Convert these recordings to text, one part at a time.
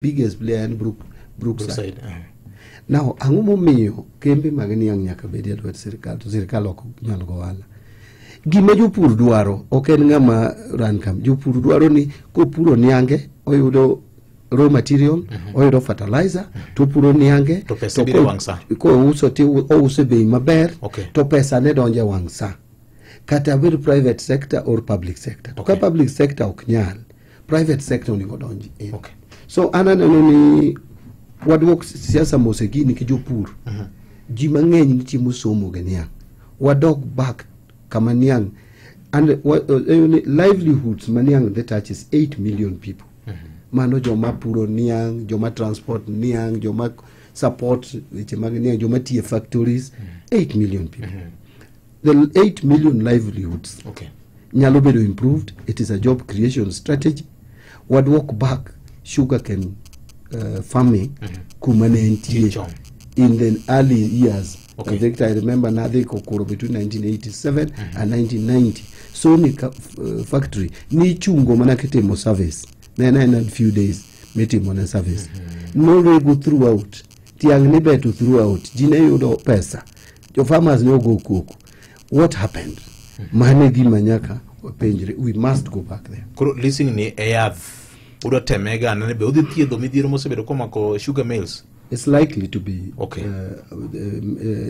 Biggest player en Brookside. Brookside. Now, ang'o momiyo kembe mag niang' nyaka bed e lwet sirikal to sirikal ok nyal go ohala? Gima jopur dwaro ok en ng'ama run kam. Jopur dwaro ni kopuro niange oyudo raw material, oyudo fertilizer, to opuro niange To pesa biro e wang' sa. Kouso to ouso e bei maber to pesa ne donjo e wang' sa. Kata bed private sector or public sector. To ka public sector ok nyal, private sector onego donj in. So an aneno ni waduok siasa mos e gini ki jopur. Ji mang'eny nitie mosomo gi niang'. Wadok back kama niang' and ni livelihoods ma niang' dhi touches 8 million people. Mano joma puro niang', joma transport niang', joma support weche mag niang', joma tiyo e factories, 8 million people. The 8 million livelihoods nyalo bedo improved. It is a job creation strategy. Waduok back sugarcane farming kuma ne entie Chon. In the early years. In fact, I remember nadhi Kokoro between 1987 and 1990. Sony factory nichungo mana kitimo service. Ne en en few days mitimo ne service. Norego throughout. Tiang' nibeto throughout. Ji ne yudo pesa. Jo farmers ne ogo koko. What happened? Mano e gima nyaka wapenjre. We must go back there. Koro leasing ni e yath udwa teme ga nene be udhi thiedho midhiero mosebedo komako sugar mills? It's likely to be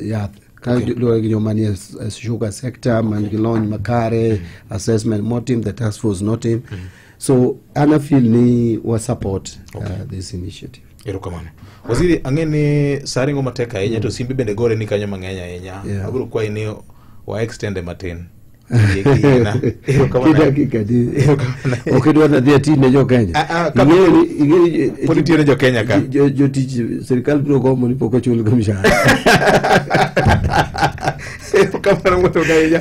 yath ka luwore gi joma nie sugar sector man gi lony makare, assessment motim, the task force notim. So an a feel ni wa support this initiative. Erokamano, waziri. Ang'e ni sa ringo matek ahinya to simbe bende gore ni kanyo mang'eny ahinya. Abiro kwayi ni wa extend matin. Yie gi yiena. Erokamano. Kidakika di Erokamano. Ok idwa nadhi ati ne jo Kenya. Ah, ah, Ing'e ni Pod nitiere jo Kenya ka. Jotich sirikal biro gombo ni pok ochul go mshahara. Erokamano motoka ahinya.